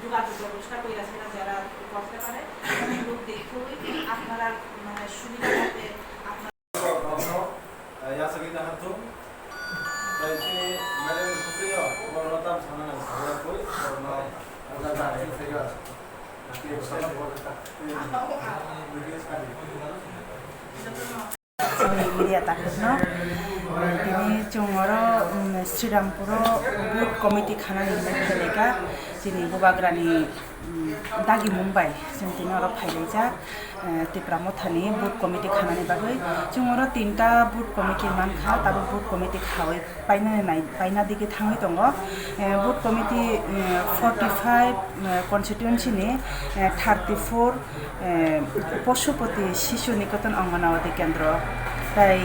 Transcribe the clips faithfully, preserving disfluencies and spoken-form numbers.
যোগাযোগ ব্যবস্থা কইরা সেটা যারা করতে পারে, এবং লোক দেখেই আপনারা মানে সুবিধা মতে আপনারা Chini media takhukno, tini chwng oro, um, Srirampuro booth committee khanani hinwi phailaikha. Chini bubagrani, um, dagimung bai chwng tini oro phailaijak, eh, Tipra Mothani booth committee khanani bagwi. Chwng oro tinta booth committee mankha, tabuk booth committee khawi painani nai, paina digi thangwi tongo. Eh, booth committee, eh, forty five, eh, constituency ni, eh, thirty four, eh, Pashupati Shishu Niketan Anganwadi Kendra, tai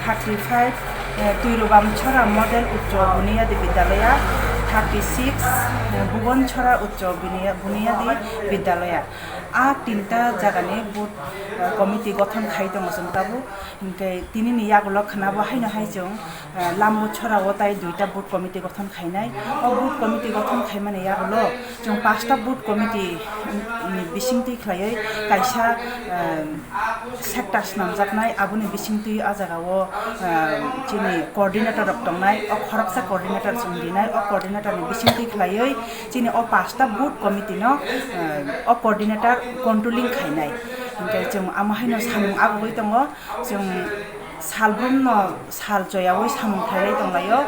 thirty five, eh, Tuirubam Chhara Model Uccho Buniyadi Vidyalaya, thirty six, eh, Bhuban Chhara Uccho Biniya-, Buniyadi Vidyalaya. A tinta jagani booth, eh, committee gothon khai tongo chwng tabuk. Hinkhe tinini yagulo khwnabo haino hai chwng, eh, Lambo Chhorao tai duita booth committee gothon khainai. O booth committee gothon khaimani yagulo chwng pasta booth committee, mm, ni bisingtwi khlaiwi kaisa, eh, sector snamjaknai, aboni bisingtwi a jagao, eh, chini coordinator rok tongnai. O khoroksa coordinator chwng rinai, o coordinator ni bisingtwi khlaiwi chini o pasta booth committee no, eh, o coordinator controlling khainai. Hinkhe chwng amo haino samung agugwi tongo. Chwng salbrumno sal choyaui samung khlailai tonglaio.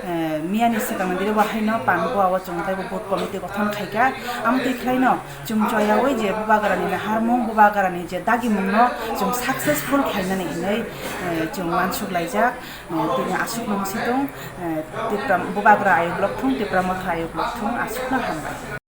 Eh, miyani swkangni diribo haino Panbuao chwng teibo booth committee gothon khaikha. Amtwi khlaino chwng choyaui je bubagrani naharmung, bubagrani je dagimungno chwng successful khlainani hinwi, eh, chwng uansuk laijak. Eh, tini aswkno wngsi tong, eh, Tipra, bubagra ayuk lok thung, Tipra Motha ayuk lok thung, aswkno hambai.